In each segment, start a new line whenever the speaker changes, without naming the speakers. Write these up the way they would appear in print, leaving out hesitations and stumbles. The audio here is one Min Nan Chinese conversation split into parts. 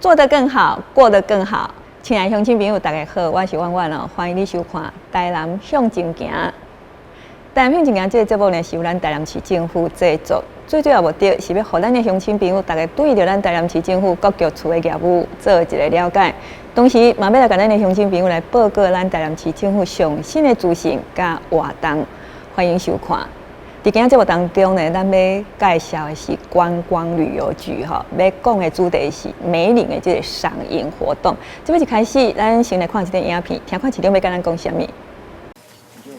做得更好，過得更好。親愛鄉親朋友，大家好，我是婉婉哦，歡迎你收看《台南向前行》。台南向前行這個節目呢，是由咱台南市政府製作，最主要目的是欲予咱的鄉親朋友，大家對著咱台南市政府各局處的業務做一個了解，同時嘛欲來共咱的鄉親朋友來報告咱台南市政府上新的資訊佮活動，歡迎收看。佇今仔節目當中呢，咱欲介紹的是觀光旅遊局吼，欲講的主題是梅嶺的這個賞螢活動。這欲一開始，咱先來看一段影片，聽看市長欲共咱講啥物。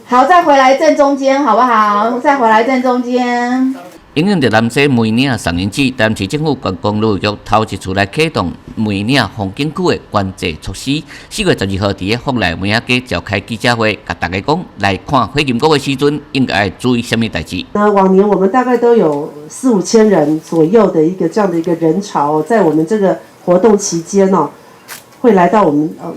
好，再回來正中間，好不好？再回來正中間。
因應著南勢梅嶺賞螢季，台南市政府觀光旅遊局頭一次來啟動梅嶺風景區的管制措施。4月12號，佇咧福內梅仔街召開記者會，共大家講來看火金姑的時陣應該注意啥物代誌。
那往年我們大概都有四五千人左右的一個這樣的一個人潮，在我們這個活動期間哦，會來到我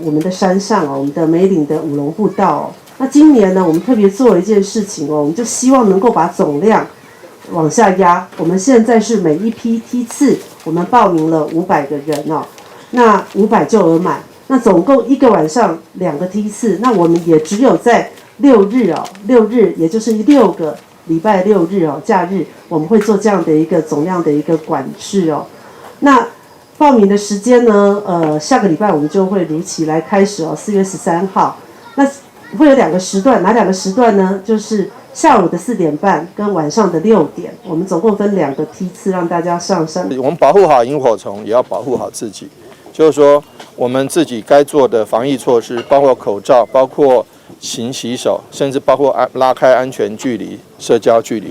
們的山上哦，我們的梅嶺的五龍步道。那今年呢，我們特別做了一件事情哦，我們就希望能夠把總量往下壓。我們現在是每一批梯次，我們報名了500個人哦，那五百就額滿。那總共一個晚上兩個梯次，那我們也只有在六日哦，六日也就是6個禮拜六日哦，假日我們會做這樣的一個總量的一個管制哦。那報名的時間呢？下個禮拜我們就會如期來開始哦，4月13號。那會有兩個時段，哪兩個時段呢？就是下午的4點半跟晚上的6點，我們總共分兩個梯次讓大家上山。
我們保護好螢火蟲，也要保護好自己。就是說，我們自己該做的防疫措施，包括口罩，包括勤洗手，甚至包括拉開安全距離、社交距離，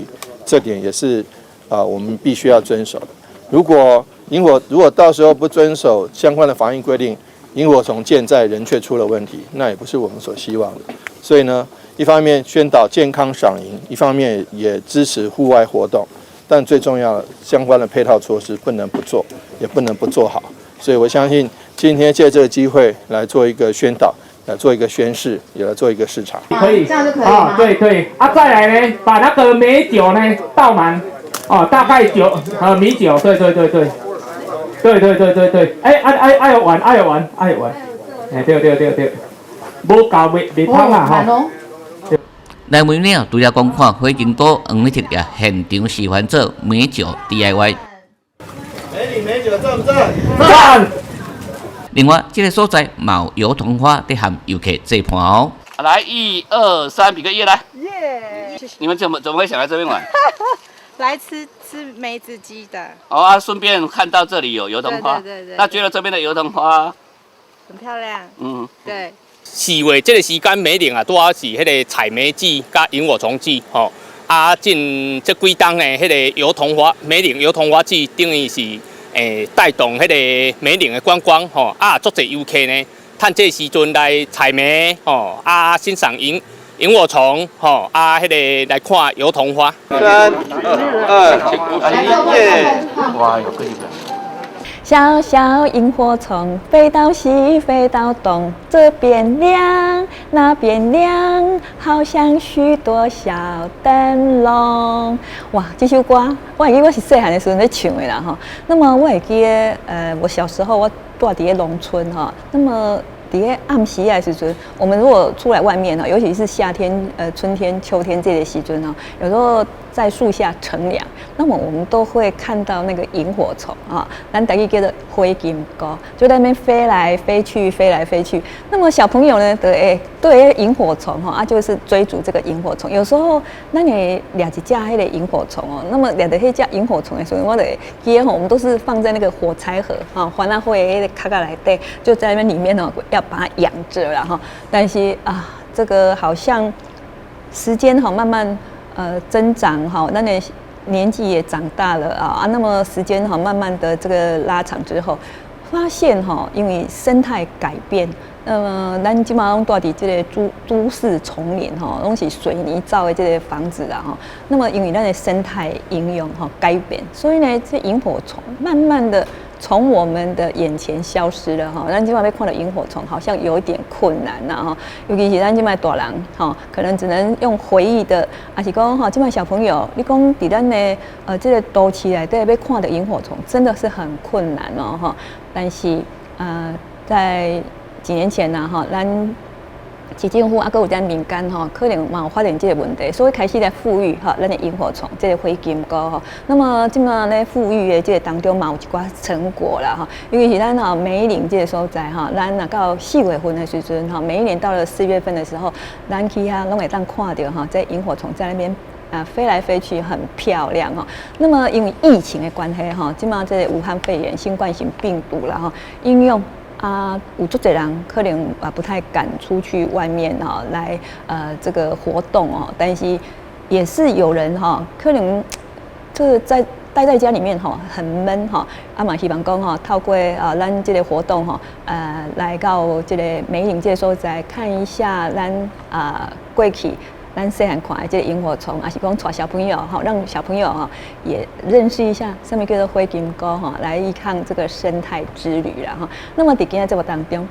這點也是啊，我們必須要遵守的。如果到時候不遵守相關的防疫規定，螢火蟲健在，人卻出了問題，那也不是我們所希望的。所以呢，一方面宣導健康賞螢，一方面也支持戶外活動，但最重要的相關的配套措施不能不做，也不能不做好。所以我相信今天借這個機會來做一個宣導，來做一個宣示，也來做一個視察。
可以，
這樣就可以嗎？
對對，啊，再來呢，把那個米酒呢倒滿，哦，大概酒和米酒，對對對對。對對對對對，哎，愛愛愛玩愛玩愛玩，哎對對對對，無夠袂袂通啊吼。
來梅嶺除了講看火金姑，黃美特也現場示範做梅酒 DIY。
梅嶺梅酒讚不讚？
讚。
另外，這個所在嘛有油桐花佇和遊客做伴哦。來，一二三，比個耶來。
耶！
你們怎麼會想來這邊玩？
來吃吃梅子雞的。
哦啊，順便看到這裡有油桐花，
對對對。
那覺得這邊的油桐花
很漂亮。對。
4月這個時間，梅嶺啊，拄好是彼個採梅季佮螢火蟲季，吼。啊，近這幾冬呢，彼個油桐花，梅嶺油桐花季，等於是帶動彼個梅嶺的觀光，吼。啊，足濟遊客呢，趁這個時陣來採梅，吼，啊，欣賞螢火蟲，吼，啊，彼個來看油桐花。
三、二、一，耶！
哇，有個一個。
小小螢火蟲飛到西，飛到東，這邊亮，那邊亮，好像許多小燈籠。哇，這首歌我會記，我是細漢的時陣咧唱的啦吼。那麼我會記得，我小時候我蹛佇咧農村哈，那麼佇咧暗時的時陣，我們如果出來外面哈，尤其是夏天、春天、秋天這個時陣哈，有時候在樹下乘涼，那麼我們都會看到那個螢火蟲啊，咱台語叫做火金姑，就在那邊飛來飛去，飛來飛去。那麼小朋友呢，對對螢火蟲哈啊，就是追逐這個螢火蟲。有時候，咱會掠一隻彼個螢火蟲哦，那麼掠著彼隻螢火蟲的時候，我就會記得吼，我們都是放在那個火柴盒哈，番仔火的彼個殼仔內底，就在那邊裡面哦，要把它養著啦哈。但是啊，這個好像時間哈慢慢增長哈，那你年紀也長大了啊，那麼時間哈慢慢的這個拉長之後，發現哈，因為生態改變，那麼咱這馬攏蹛佇這个都市叢林吼，攏是水泥造的這个房子啦吼。那麼因為咱的生態營養吼改變，所以呢，這螢火蟲慢慢的從我們的眼前消失了哈。咱這馬欲看著螢火蟲，好像有一點困難啦哈。尤其是咱這馬大人吼，可能只能用回憶的，抑是講吼，這馬小朋友，你講佇咱的這个都市內底欲看著螢火蟲，真的是很困難哦哈。但是在幾年前呢，哈，咱市政府啊，閣有咱民間吼，可能嘛有發現這个問題，所以開始來復育哈，咱的螢火蟲，這个火金菇吼。那麼這馬咧復育的這个當中嘛有一寡成果啦哈，尤其是咱吼梅嶺這个所在哈，咱若到四月份的時陣哈，每一年到了4月份的時候，咱去遐攏會當看著哈，這螢火蟲在那邊啊飛來飛去，很漂亮哈。那麼因為疫情的關係哈，這馬這个武漢肺炎新冠型病毒啦哈，應用。啊，有足濟人可能啊不太敢出去外面哈來這個活動哦，但是也是有人哈可能這個在待在家裡面哈很悶哈，啊嘛希望講哈透過啊咱這个活動哈來到這个梅嶺這个所在看一下咱啊過去咱細漢看的這个螢火蟲，抑是講帶小朋友哈，讓小朋友哈也認識一下啥物叫做火金菇哈，來一趟這個生態之旅啦哈。那麼佇今仔節目當中，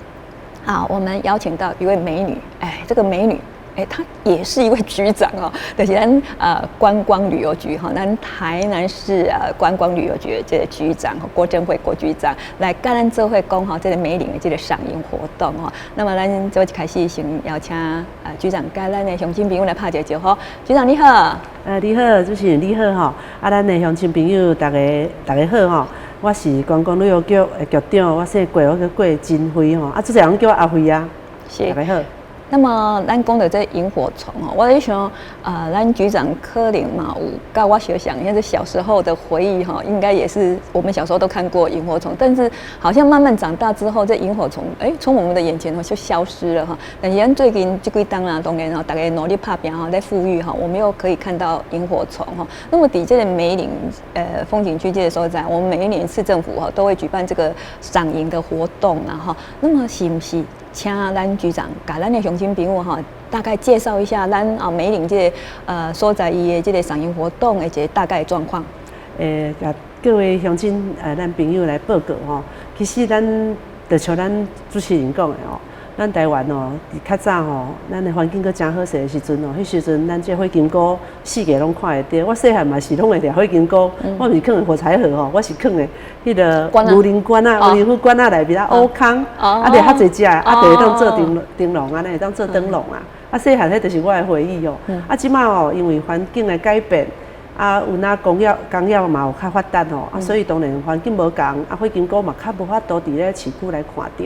啊，我們邀請到一位美女，哎，這個美女，哎，她也是一位局長哦，就是咱觀光旅遊局哈，咱台南市啊觀光旅遊局的這个局長郭貞惠郭局長來佮咱做伙講哈，這个梅嶺的這个賞螢活動哈。那麼咱做一開始先邀請啊局長佮咱的鄉親朋友來拍一个招呼。局長你好。
你好，主持人你好吼，啊，咱的鄉親朋友大家大家好吼。我是觀光旅遊局的局長，我姓郭，我叫郭貞惠吼，啊，主持人叫我阿惠啊。
是。
大家好。
那麼咱講著這螢火蟲哦，我咧想啊，咱局長可能嘛有佮我相像，因為小時候的回憶哈，應該也是我們小時候都看過螢火蟲，但是好像慢慢長大之後，這螢火蟲哎，從我們的眼前就消失了哈。但是咱最近這幾冬啊，當然吼，大家努力拍拚哈，在復育哈，我們又可以看到螢火蟲哈。那麼佇這个梅嶺風景區這个所在，我們每一年市政府哈都會舉辦這個賞螢的活動啊哈。那麼是毋是請咱局長共咱的鄉親朋友哈，大概介紹一下咱啊梅嶺這个所在伊的這个賞螢活動的一個大概狀況。
共各位鄉親咱朋友來報告吼，其實咱就像咱主持人講的吼，咱台灣哦，佇較早吼，咱的環境閣誠好勢的時陣哦，彼時陣咱這火金菇四界攏看會著。我細漢嘛是攏會掠火金菇，我毋是囥佇火柴盒吼，我是囥佇彼个牛奶罐仔、牛奶粉罐仔內面啊，烏空，啊，掠較濟隻，啊，就會當做燈燈籠按呢，會當做燈籠啊。啊，細漢彼就是我的回憶哦。啊，這馬哦，因為環境的改變，啊，有那工業工業嘛有較發達吼，啊，所以當然環境無仝，啊，火金菇嘛較無法度佇咧市區來看著。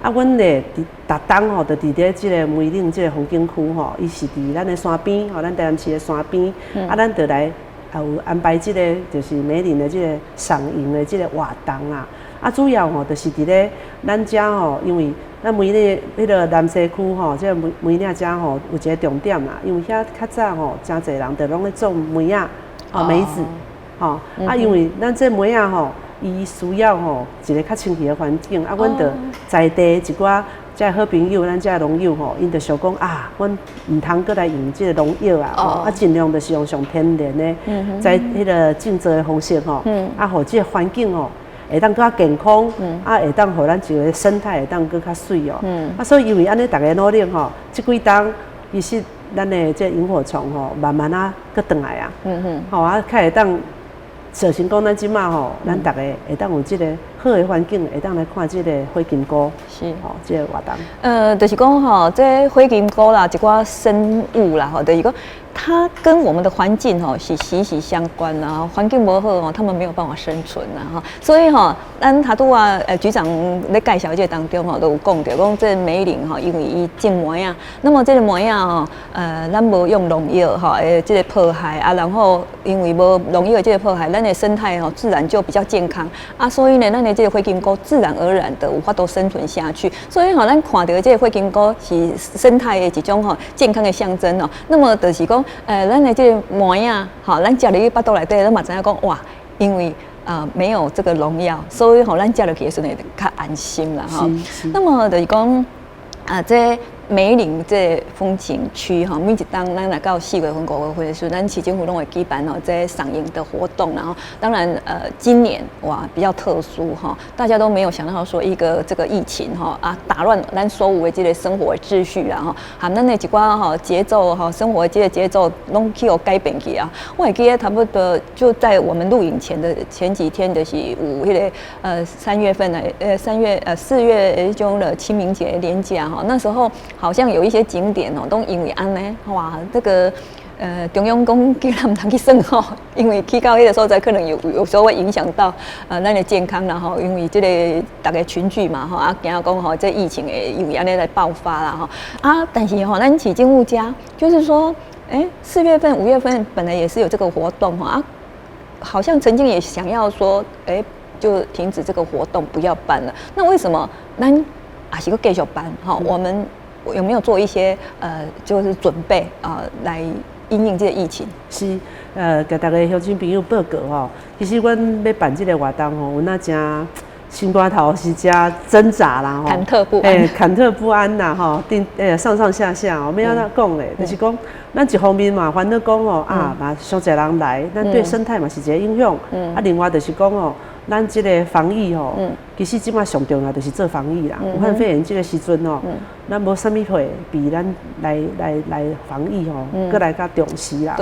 啊，阮咧佇逐冬吼，就佇咧這个梅嶺這个風景區吼，伊是佇咱的山邊吼，咱台南市的山邊，啊，咱就來有安排這个就是梅嶺的這个賞螢的這个活動啦。啊，主要吼就是佇咧咱遮吼，因為咱梅嶺彼个南西區吼，這个梅嶺遮吼有一个重點啦，因為遐較早吼，誠濟人就攏咧種梅仔。哦，梅子，吼，啊，因為咱這梅仔吼，伊需要吼一个較清氣的環境，啊，阮就在地一寡遮好朋友，咱遮農友吼，𪜶就想講啊，阮毋通閣來用這个農藥啊，啊，盡量就是用上天然的，在彼个種植的方式吼，啊，予這个環境吼會當閣較健康，啊，會當予咱一个生態會當閣較媠哦，啊，所以因為按呢逐家努力吼，這幾冬其實咱的這螢火蟲吼，慢慢仔閣轉來啊，吼啊，較會當造成講咱這馬吼，咱逐家會當有這个好的環境，會當來看這个火金菇，吼，這个活動。
就是講吼，這火金菇啦，一寡生物啦，吼，就是講它跟我們的環境吼是息息相關啊。環境無好哦，他們沒有辦法生存啊，哈。所以吼，咱頭拄仔局長咧介紹這個當中吼，都有講著，講這梅嶺吼，因為伊種梅仔，那麼這个梅仔吼，咱無用農藥吼，這个破害啊，然後因為無農藥這个破害，咱的生態吼自然就比較健康啊，所以呢，咱的這個火金菇自然而然的有法度生存下去。所以吼，咱看著這个火金菇是生態的一種吼健康的象徵哦。那麼就是講，咱的這個梅仔，吼，咱食入去腹肚內底，咱嘛知影講哇，因為沒有這個農藥，所以吼，咱食落去的時陣會較安心啦吼。那麼就是講，啊，這梅嶺這風景區哈，每一冬咱來到4月份、5月份的時候，咱市政府攏會舉辦哦這賞櫻的活動。然後，當然今年哇比較特殊哈，大家都沒有想到說一個這個疫情哈啊打亂咱所有的這個生活秩序啦哈，含咱的一寡哈節奏哈生活這個節奏攏去予改變去啊。我會記得差不多就在我們錄影前的前幾天，就是有彼個3月份的3月4月中的清明節連假哈，那時候好像有一些景點哦，都因為按呢，哇，這個中央講叫咱毋通去耍吼，因為去到彼個所在，可能有時候會影響到咱的健康啦吼，因為這個逐家群聚嘛吼，啊驚講吼這疫情會因為按呢來爆發啦吼，啊，但是吼咱市政府遮就是說，欸，4月份、5月份本來也是有這個活動吼啊，好像曾經也想要說，欸，就停止這個活動，不要辦了。那為什麼咱還是閣繼續辦？吼，我們有沒有做一些就是準備啊，來因應這個疫情？
是，共逐家鄉親朋友報告吼，其實阮欲辦這個活動吼，阮也誠心肝頭是誠掙扎啦吼，
忐忑不安，
欸，忐忑不安啦吼，頂上上下下哦，欲按怎講咧？就是講，咱一方面嘛煩惱講吼啊，嘛傷濟人來，咱對生態嘛是一個影響。啊，另外就是講吼，咱這個防疫吼，其實這擺上重要就是做防疫啦。武漢肺炎這個時陣吼，咱無啥物會比咱來防疫吼，閣來較重視啦。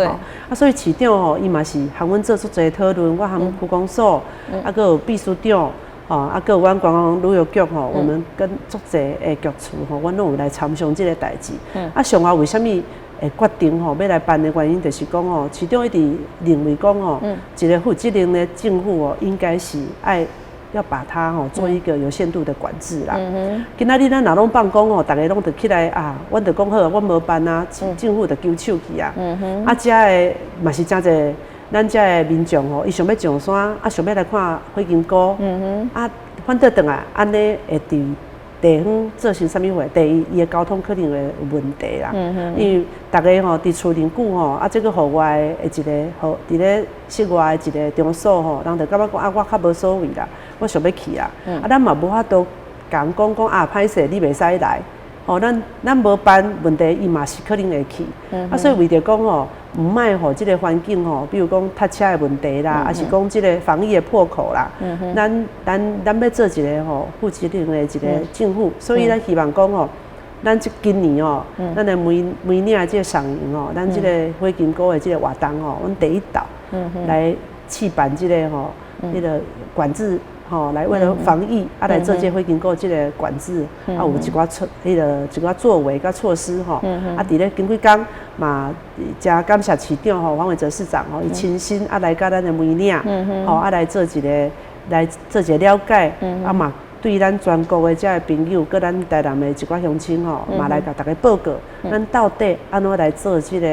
啊，所以市長吼，伊嘛是和阮做足濟討論，我和區公所，啊，閣有秘書長。吼，啊，閣有阮觀光旅遊局吼，我們跟足濟的局處吼，阮攏有來參詳這個代誌。啊，上後為啥物會決定吼欲來辦的原因，就是講吼，市長一直認為講吼，一個負責任的政府哦，應該是愛要把它吼做一個有限度的管制啦。今仔日咱若攏放講吼，逐家攏著起來啊，阮著講好，阮無辦啊，政府就收手去啊。啊，遮的嘛是誠濟。咱遮的民眾吼，伊想欲上山，啊，想欲來看火金姑，啊，反倒轉來，按呢會佇地方造成啥物貨？第一，伊的交通可能會有問題啦。因為逐家吼佇厝偌久吼，啊，這個戶外的一個戶，佇咧室外的一個場所吼，人就感覺講啊，我較無所謂啦，我想欲去啦。啊，咱嘛無法度共人講講啊，歹勢你袂使來。吼，咱無辦問題，伊嘛是可能會去。啊，所以為著講吼，毋莫予這個環境吼，比如講塞車的問題啦，抑是講這個防疫的破口啦，咱欲做一個吼負責任的一個政府，所以咱希望講吼，咱這今年吼，咱的梅嶺這個賞櫻吼，咱這個火金姑的這個活動吼，阮第一道來試辦這個吼，彼個管制。吼，來為了防疫，啊，來做這火金姑這個管制，啊，有一寡措，彼個一寡作為佮措施吼，啊，佇咧近幾工嘛，誠感謝市長吼，黃偉哲市長吼，伊親身啊來佮咱的梅嶺，吼，啊來做一個來做一個了解，啊嘛對咱全國的遮的朋友，佮咱台南的一寡鄉親吼，嘛來共逐家報告，咱到底按怎來做這個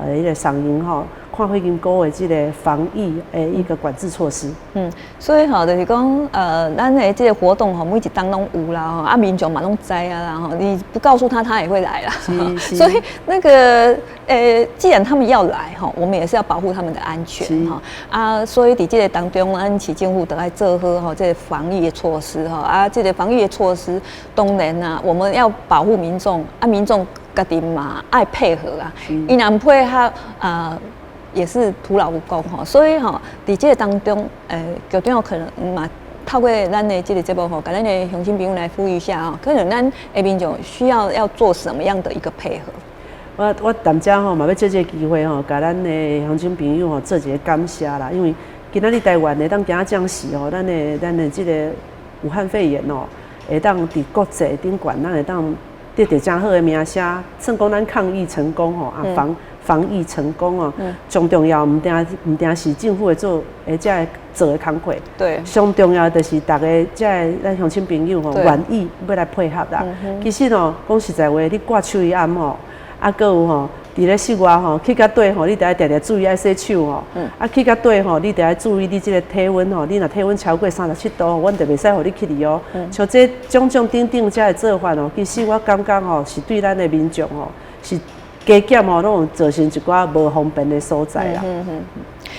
彼個賞櫻吼，看火金姑的這個防疫的一個管制措施。
嗯，所以吼，就是講，咱的這個活動吼，每一冬攏有啦，吼，啊，民眾嘛攏知啊啦，吼，你不告訴他，他也會來啦。所以那個，既然他們要來，吼，我們也是要保護他們的安全，吼。啊，所以佇這個當中，咱市政府都愛做好吼這個防疫的措施，吼，啊，這個防疫的措施，當然啊，我們要保護民眾，啊，民眾家己嘛愛配合啊，伊若毋配合啊，也是徒勞無功吼，所以吼，佇這個當中，局長可能嘛透過咱的這個節目吼，共咱的鄉親朋友來呼籲一下吼，可能咱的民眾需要要做什麼樣的一個配合？
我踮遮吼嘛欲藉這個機會吼，共咱的鄉親朋友吼做一個感謝啦，因為今仔日台灣會當行這時吼，咱的這個武漢肺炎哦，會當佇國際頂懸，咱會當得著誠好的名聲，算講咱抗疫成功吼啊防疫成功哦，上重要毋定是政府會做，會遮的做的工課。上重要就是逐家遮的咱鄉親朋友吼，願意欲來配合啦。其實哦，講實在話，你掛手一暗吼，啊，閣有吼，佇咧室外吼，去到底吼，你著愛定定注意愛洗手吼。啊，去到底吼，你著愛注意你這個體溫吼，你若體溫超過37度，阮就袂使予你去哩哦。像這種種等等遮的做法哦，其實我感覺吼，是對咱的民眾吼，是加減吼，攏有造成一寡無方便的所在啦。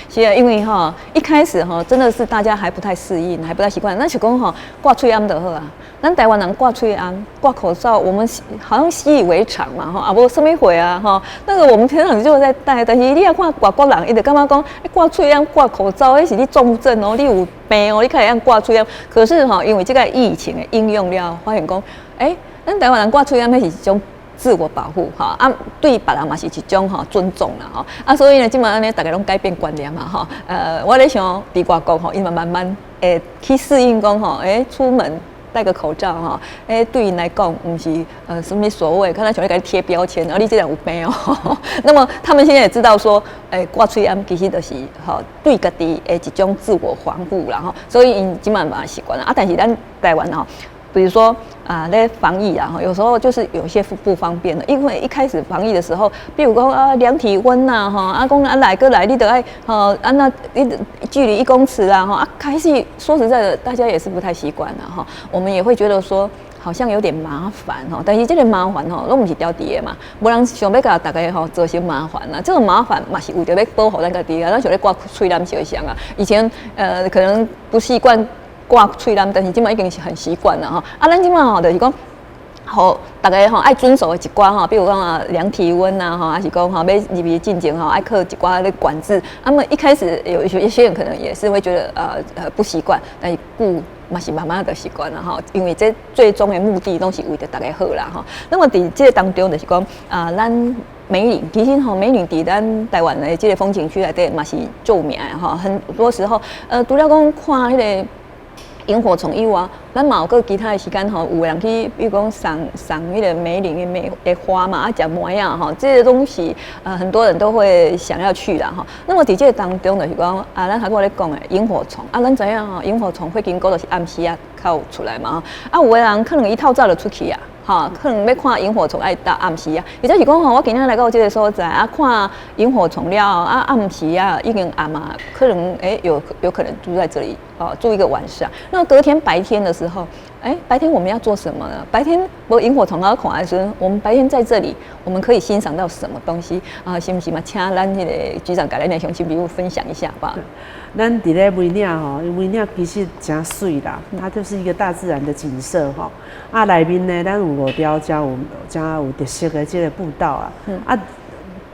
是啊，因為哈一開始哈真的是大家還不太適應，還不太習慣。咱是講吼掛喙罨就好啊，咱台灣人掛喙罨、掛口罩，我們好像習以為常嘛吼，啊無啥物貨啊吼。那個我們平常就在戴，但是你若看外國人，伊就感覺講，掛喙罨、掛口罩，彼是你重症哦，你有病哦，你才會用掛喙罨。可是哈，因為這個疫情的應用了，發現講，欸，咱台灣人掛喙罨彼是一種自我保護哈啊，對別人嘛是一種吼尊重啦吼啊，所以呢，這馬按呢，逐家攏改變觀念嘛吼。我咧想佇外國吼，𪜶嘛慢慢會去適應講吼，欸，出門戴個口罩吼，欸，對𪜶來講毋是啥物所謂，敢若像咧共你貼標籤，啊，你這人有病哦。那麼他們現在也知道說，欸，掛喙罨其實就是吼對家己的一種自我防護啦吼，所以𪜶這馬嘛習慣了啊。但是咱台灣吼，比如說啊，咧防疫啊，有時候就是有些不方便的，因為一開始防疫的時候，比如講啊量體溫吶，吼啊講啊來閣來，你著愛吼啊那你距離1公尺啊，吼啊開始說實在的，大家也是不太習慣的哈，我們也會覺得說好像有點麻煩吼，但是這個麻煩吼，攏毋是牢佇的嘛，無人想欲共逐家吼造成麻煩啦。這個麻煩嘛是為著欲保護咱家己啊，咱像咧掛喙罨相像啊，以前可能不習慣掛喙罨，但是這馬已經是很習慣了吼。啊，咱這馬吼就是講，予逐家吼愛遵守的一寡吼，比如講啊量體溫啊吼，還是講吼欲入去進前吼愛靠一寡咧管制。啊麼一開始有一些人可能也是會覺得不習慣，但是久嘛是慢慢就習慣了吼，因為這最終的目的攏是為著逐家好啦吼。那麼佇這個當中就是講啊，咱梅嶺其實吼梅嶺佇咱台灣的這個風景區內底嘛是著名的吼，很多時候除了講看彼個螢火蟲以外，咱嘛有閣其他的時間吼，有的人去，比如講賞賞彼個梅嶺的梅的花嘛，啊，食梅仔吼，這個東西很多人都會想要去啦吼。那麼佇這個當中就是講啊，咱頭拄仔咧講的螢火蟲啊，咱知影吼，螢火蟲火金姑就是暗時仔較有出來嘛吼。啊，有的人可能伊透早就出去啊。吼，可能欲看螢火蟲愛到暗時啊，或者是講吼，我今仔來到這個所在啊，看螢火蟲了後啊，暗時啊已經暗啊，可能欸有可能住在這裡哦，住一個晚上。那隔天白天的時候，欸，白天我們要做什麼呢？白天無螢火蟲好看的時陣，我們白天在這裡，我們可以欣賞到什麼東西啊？是毋是嘛？請咱彼個局長共咱的鄉親朋友分享一下吧。
咱佇咧梅嶺吼，梅嶺其實誠媠啦，它就是一個大自然的景色吼。啊，內面呢，咱有五條誠有特色的這個步道啊。啊，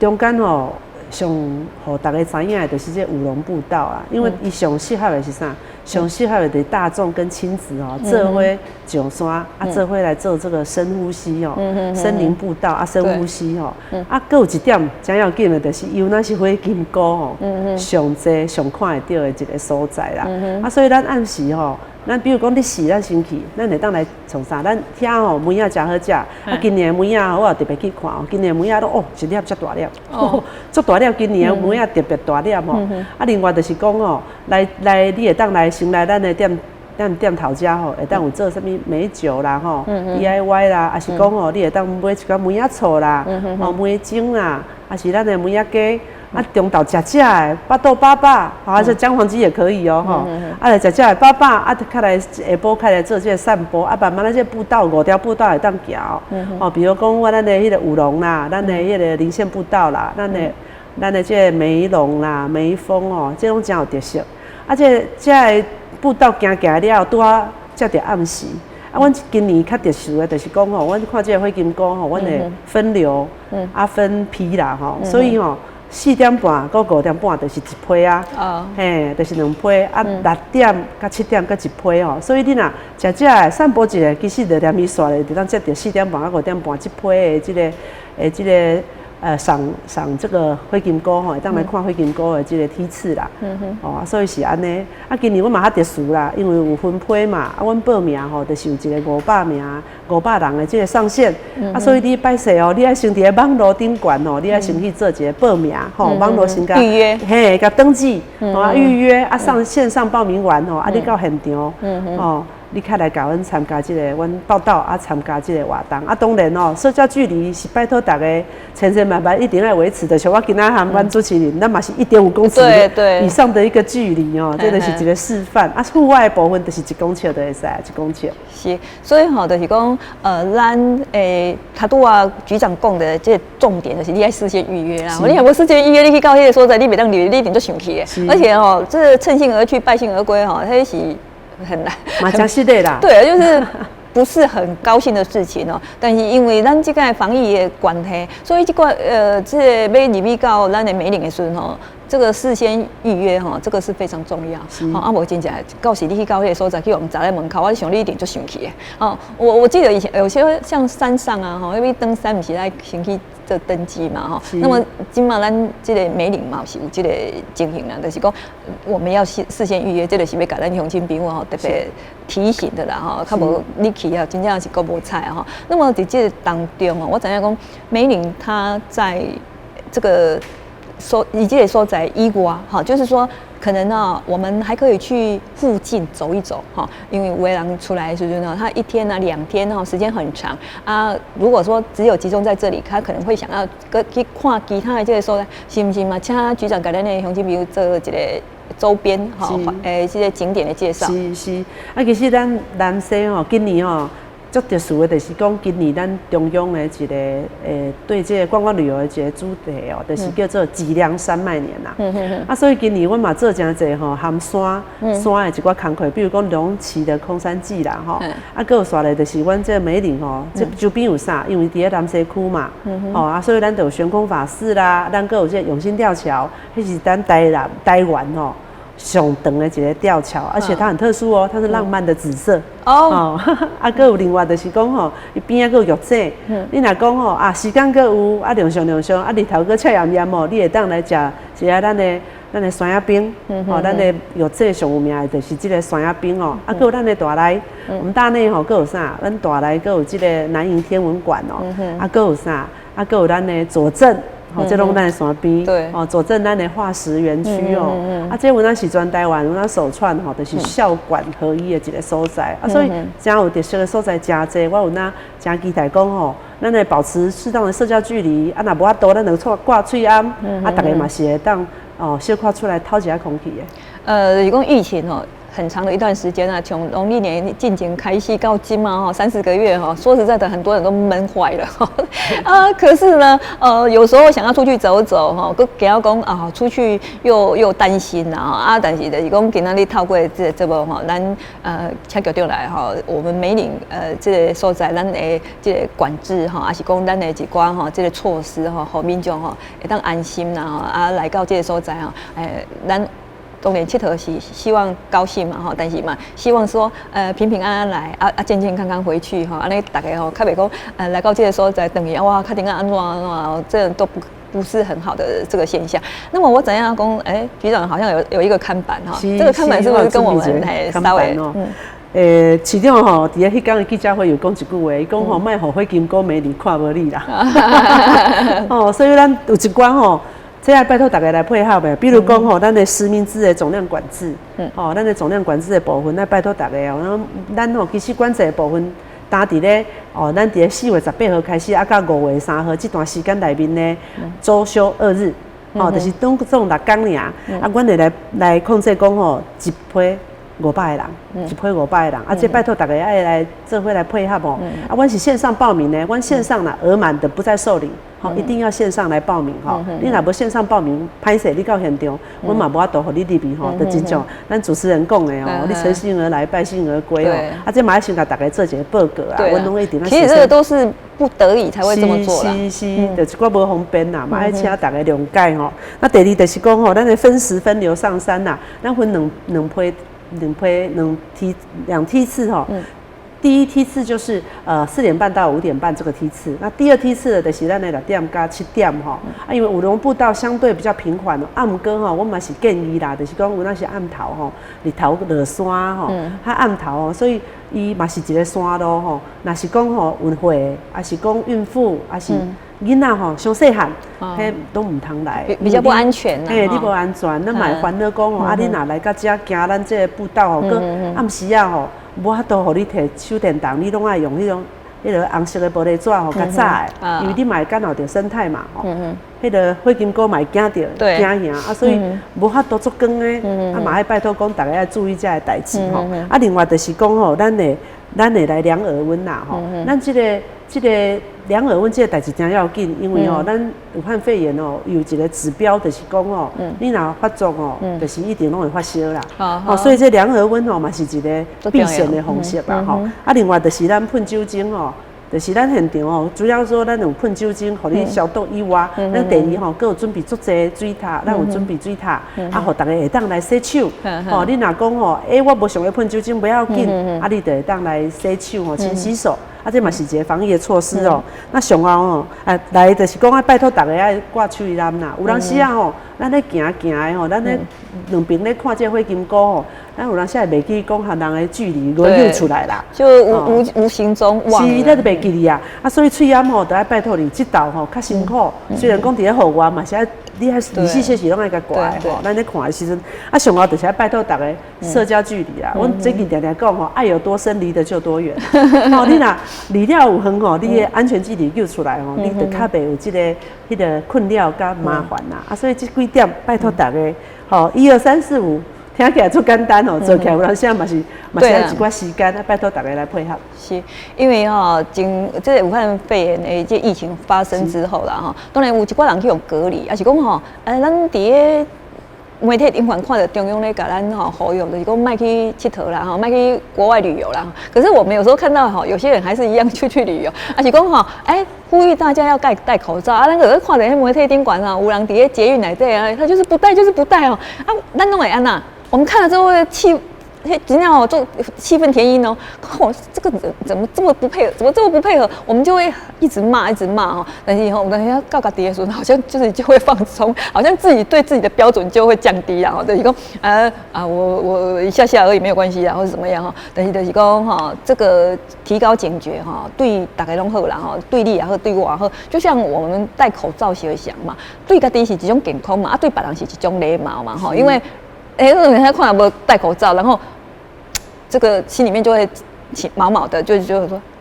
中間吼，上予逐家知影的就是這五龍步道啊，因為伊上適合的是啥？上適合的就是大眾跟親子哦，做伙上山啊，做伙來做這個深呼吸哦，森林步道啊，深呼吸吼。啊，閣有一點誠要緊的，就是因為咱是火金姑吼，上濟上看會著的一個所在啦。啊，所以咱暗時吼，咱比如講你時咱先去，咱會當來創啥？咱遐吼梅仔誠好食，啊，今年的梅仔我也特別去看哦，今年的梅仔攏哦一粒遮大粒，足大粒，今年的梅仔特別大粒吼。啊，另外就是講吼，來來，你會當來先來咱的店咱店頭遮吼，會當有做啥物梅酒啦吼，DIY 啦，抑是講吼，你會當買一寡梅仔醋啦，吼梅精啦，抑是咱的梅仔雞。啊，中晝食食的，腹肚飽飽，還是薑黃雞也可以哦，吼。啊，來食食的飽飽，啊，較來下晡較來做這個散步，啊，慢慢咱這個步道五條步道會當行哦。比如講，我咱的彼個五龍啦，咱的彼個林線步道啦，咱的這個梅龍啦、梅峰哦，這攏誠有特色。啊，這個步道行行了後，拄好接著暗時。啊，阮今年較特殊的，就是講吼，阮看這個火金姑吼，阮會分流，啊分批啦吼，所以吼，4點半到5點半就是一批啊，嘿，就是兩批啊，6點到7點閣一批吼，所以你若食食的散步一下，其實就連伊煞咧，就當接著4點半到5點半這批的這個賞賞這個火金姑吼，會當來看火金姑的這個梯次啦。哦，所以是按呢。啊，今年阮嘛較特殊啦，因為有分批嘛，啊，阮報名吼，就是有一個500名、500人的這個上限。啊，所以你歹勢哦，你愛先佇咧網路頂懸哦，你愛先去做一個報名吼，網路先共
預約，
嘿，共登記，哦，預約啊，上線上報名完吼，啊，你到現場，哦。你較來共阮參加這个阮報道啊，參加這个活動啊。當然哦，社交距離是拜託大家千千萬萬一定愛維持的。像我今仔和阮主持人，咱嘛是1.5公尺以上的一個距離哦，這就是一個示範啊。戶外的部分就是一公尺就會使，一公尺。
是，所以吼，就是講，咱頭拄仔局長講的這個重點就是你愛事先預約啦。你若無事先預約，你去到彼个所在，你袂當入，你一定足生氣的。而且吼，這個乘興而去，敗興而歸吼，彼是很難。
嘛誠失禮啦。
對，就是不是很高興的事情哦。但是因為咱這個防疫的關係，所以這個這个欲入去到咱的梅嶺的時陣吼，這個事先預約吼，這個是非常重要。吼，啊無真正到時你去到彼个所在去予人閘佇門口，我想你一定足生氣的。哦，我記得以前有些像山上啊，吼，欲登山毋是愛先去做登記嘛，吼。那麼這馬咱這个梅嶺嘛是有這个情形啦，就是講我們要事先預約，這个是欲共咱鄉親朋友吼特別提醒的啦，吼，較無你去啊，真正是閣無彩吼。那麼佇這个當中哦，我知影講梅嶺它在這個所以這個所在以外，哈，就是說可能呢，我們還可以去附近走一走，哈，因為有的人出來的時陣呢，他一天啊2天哈，時間很長啊。如果說只有集中在這裡，他可能會想要閣去看其他的這个所在，是毋是嘛？請局長共咱的鄉親朋友做一个周邊哈，這个景點的介紹。
是是，啊，其實咱南勢吼，今年吼，足特殊的，就是講今年咱中央的一个對這个觀光旅遊的一个主題哦，就是叫做脊梁山脈年啦。啊，所以今年阮嘛做誠濟吼，含山山的一寡工課，比如講龍崎的空山祭啦吼，啊，閣有紲來就是阮這个梅嶺吼，這周邊有啥？因為佇咧南勢區嘛，吼啊，所以咱就有懸空法寺啦，咱閣有這个永興吊橋，彼是咱台南台灣吼上長的一个吊橋，而且它很特殊哦，它是浪漫的紫色。哦，啊，閣有另外就是講吼，伊邊仔閣有玉井。你若講吼啊，時間閣有啊，涼爽涼爽，啊，日頭閣赤炎炎哦，你會當來食一下咱的山仔冰，吼，咱的玉井上有名的就是這个山仔冰哦。啊，閣有咱的大內，我們大內吼閣有啥？咱大內閣有這个南瀛天文館哦。啊，閣有啥？啊，閣有咱的左鎮。吼，這攏咱的山邊，哦，左鎮咱的化石園區哦，啊，這有影是全台灣有影首創吼，就是校館合一的一个所在，啊，所以誠有特色的所在誠濟，我有影誠期待講吼，咱來保持適當的社交距離，啊，若無法度，咱就掛喙罨，啊，逐家嘛是會當哦，小可出來透一下空氣的。
是講疫情哦，很長的一段時間啊，從農曆年進前開始到今嘛，哈，三四個月哈，說實在的，很多人都悶壞了啊。可是呢，有時候想要出去走走哈，閣驚講啊，出去又擔心啦啊。但是就是講今仔日透過這個節目吼，咱請局長來吼，我們梅嶺這个所在，咱的這個管制吼，抑是講咱的一寡吼這个措施吼，予民眾吼會當安心啦吼啊，來到這个所在吼，咱當然𨑨迌是希望高興嘛吼，但是嘛，希望說平平安安來啊啊健健康康回去吼，按呢逐家吼較袂講來到這个所在，轉去啊哇，較頂按怎按怎，這都不是很好的這個現象。那麼我知影講，欸，局長好像有一個看板哈，這個看板是不是跟我們來稍微？
市長吼，佇咧彼工的記者會有講一句話，伊講吼，莫予火金姑暝日看無你啦。哦，所以咱有一寡吼，這愛拜託逐家來配合的，比如講吼，咱的實名制的總量管制，吼，咱的總量管制的部分，愛拜託逐家哦。咱吼其實管制的部分，焦佇咧哦，咱佇咧4月18號開始，啊，到5月3號這段時間內面呢，週休二日，吼，就是總總六工爾，啊，阮會來控制講吼，一批五百个人，一批五百个人，啊，這拜託逐家愛來做伙來配合哦。啊，阮是線上報名呢，阮線上啦額滿的不再受理。好，一定要線上來報名吼。你若無線上報名，歹勢你到現場，阮嘛無法度予你入去吼。就親像咱主持人講的哦，你乘興而來，敗興而歸哦。啊，這嘛愛先共逐家做一个報告啊，阮攏一定。
其實這個都是不得已才會這麼做啦。
是是，就一寡無方便啦，嘛愛請逐家諒解吼。那第二就是講吼，咱的分時分流上山啦，咱分兩批、兩批、兩梯兩梯次吼。第一梯次就是4點半到5點半這個梯次，那第二梯次的就是咱的6點到7點吼。啊，因為五龍步道相對比較平緩，啊，毋過吼，我嘛是建議啦，就是講有影是暗頭吼，日頭落山吼，較暗頭哦，所以伊嘛是一个山路吼。若是講吼孕婦，抑是講孕婦，抑是囡仔吼，傷細漢，彼攏毋通來，
比較不安全。
嘿，你無安全，咱嘛會煩惱講吼，啊，你若來到遮行咱這个步道吼，閣暗時仔吼。無法度予你提手電筒，你攏愛用彼種彼个紅色的玻璃紙吼，較早的，因為你嘛會干擾著生態嘛吼。彼个火金姑嘛會驚著驚嚇啊，所以無法度做光的，啊嘛愛拜託講逐家愛注意這个代誌吼。啊，另外就是講吼，咱會來量額溫啦吼，咱這個量額溫這個代誌真要緊，因為吼，咱武漢肺炎哦有一個指標，就是講吼，你若發作哦，就是一定攏會發燒啦。哦，所以這量額溫吼嘛是一個避險的方式啦吼。啊，另外就是咱噴酒精吼，就是咱現場哦，主要說咱有噴酒精，予你消毒以外，咱第二吼，閣有準備足濟水塔，咱有準備水塔，啊，予逐家會當來洗手。吼，你若講吼，欸，我無想欲噴酒精，不要緊，啊，你就會當來洗手吼，勤洗手。啊，這嘛是一個防疫的措施哦。那上後吼，啊，來就是講愛拜託逐家愛掛喙罨啦。有當時啊吼，咱咧行行的吼，咱咧兩邊咧看這個火金姑吼，咱有當時會袂記講予人的距離，無溜出來啦。
就無形中忘。
是，咱就袂記哩啊。啊，所以喙罨吼，就愛拜託你，這道吼較辛苦。雖然講佇咧戶外嘛是愛，你愛24小時攏愛共掛的吼。咱咧看的時陣，啊，上後就是愛拜託逐家社交距離啦。阮最近定定講吼，愛有多深，離得就多遠。吼，你若離了有遠吼，你的安全距離揪出來吼，你就較袂有這个彼个困擾佮麻煩啦。啊，所以這幾點拜託逐家，吼，一二三四五，聽起來足簡單哦，做起來有當時嘛是愛一寡時間，啊，拜託逐家來配合。
是，因為吼，經這個武漢肺炎的這疫情發生之後啦，吼，當然有一寡人去予隔離，抑是講吼，咱佇咧媒體頂懸看著中央咧共咱吼呼籲，就是講莫去𨑨迌啦，吼，莫去國外旅遊啦。可是我們有時候看到吼，有些人還是一樣出去旅遊，抑是講吼，欸，呼籲大家要戴口罩啊。咱個看著彼媒體頂懸啊，有人佇咧捷運內底啊，他就是不戴，就是不戴哦。啊，咱攏會按怎？我們看了之後會氣。真正哦，做氣憤填膺哦，哦，這個怎麼這麼不配合？怎麼這麼不配合？我們就會一直罵，一直罵哦。但是吼，等下到家己的時候，好像就是就會放鬆，好像自己對自己的標準就會降低啦。吼，就是講，啊，我一下下而已，沒有關係啊，或者怎麼樣哈。但是就是講哈，這個提高警覺哈，對逐家攏好啦吼，對你也好，對我也好。就像我們戴口罩時會嘛，對家己是一種健康嘛，啊，對別人是一種禮貌嘛，吼，因為。哎，那種人他看無戴口罩，然後這個心裡面就會起毛毛的，就說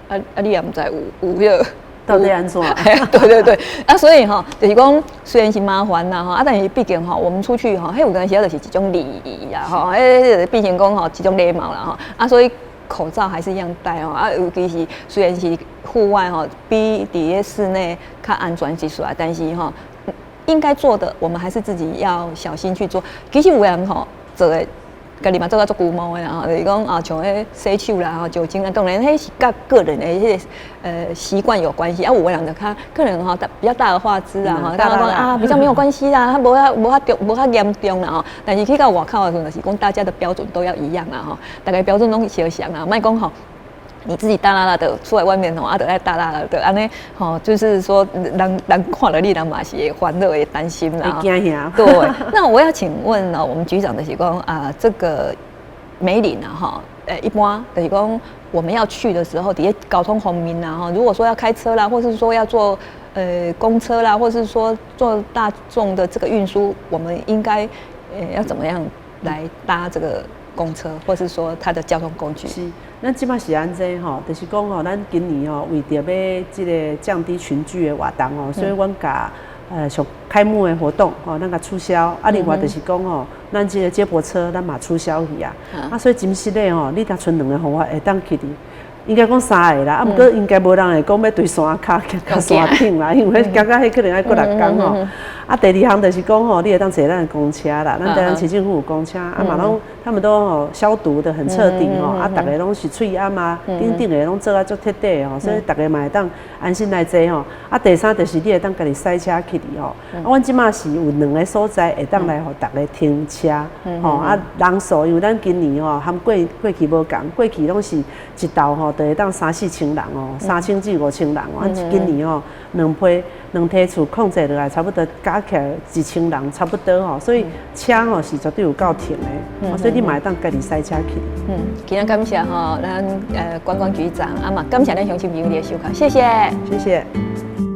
啊啊，你也毋知有彼個
到底按怎？
對對對，啊，所以哈，就是講雖然是麻煩啦哈，啊，但是畢竟哈，我們出去哈，彼有當時就是一種禮儀啦吼，彼變成講吼一種禮貌啦吼，啊，所以口罩還是一樣戴哦，啊，尤其是雖然是戶外吼，比佇咧室內較安全一絲，但是吼，應該做的，我們還是自己要小心去做。其實有人吼做的，家己嘛做甲足龜毛的啦吼，就是講啊，像彼洗手啦、吼酒精啊，當然彼是佮個人的彼个習慣有關係。啊，有的人就較可能吼比較大而化之啊，吼，講啊比較沒有關係啦，他無遐嚴重啦吼。但是去到外口的時陣，就是講大家的標準都要一樣啦吼，逐家標準攏相像啊，莫講吼。你自己大剌剌的出來外面吼，啊，就愛大剌剌的，按呢吼，就是說，人人看著你，人嘛是會煩惱、會擔心啦。對，那我要請問呢，我們局長就是講啊，這個梅嶺啊，哈，一般就是講我們要去的時候，佇咧交通方面啊，哈，如果說要開車啦，或是說要坐公車啦，或是說坐大眾的這個運輸，我們應該要怎麼樣來搭這個公車，或是說它的交通工具？
是，咱這擺是按怎吼，就是講吼，咱今年吼為著欲這个降低群聚的活動吼，所以阮共像開幕的活動吼，咱共取消。啊，另外就是講吼，咱這个接駁車咱嘛取消去啊。啊，所以真實的吼，你若賰兩个方法會當去佇。應該講三个啦，啊，毋過應該無人會講欲對山跤行到山頂啦，因為感覺彼可能愛幾六工吼。啊，第二項就是講吼，你會當坐咱的公車啦，咱台南市政府有公車，啊嘛攏他們都吼消毒得很徹底吼，啊，逐个攏是喙罨啊，等等的攏做啊足徹底的吼，所以逐家嘛會當安心來坐吼。啊，第三就是你會當家己駛車去哩吼。啊，阮這馬是有兩个所在會當來予逐家停車，吼啊人數，因為咱今年吼含過去無仝，過去攏是一道吼就會當三四千人哦，3000至5000人哦。啊，今年吼兩批兩梯次控制落來，差不多加起來1000人差不多吼，所以車吼是絕對有夠停的，所以你嘛會當家己駛車去。
嗯，今日感謝吼咱觀光局長啊嘛，感謝咱鄉親朋友的收看，謝謝，
謝謝。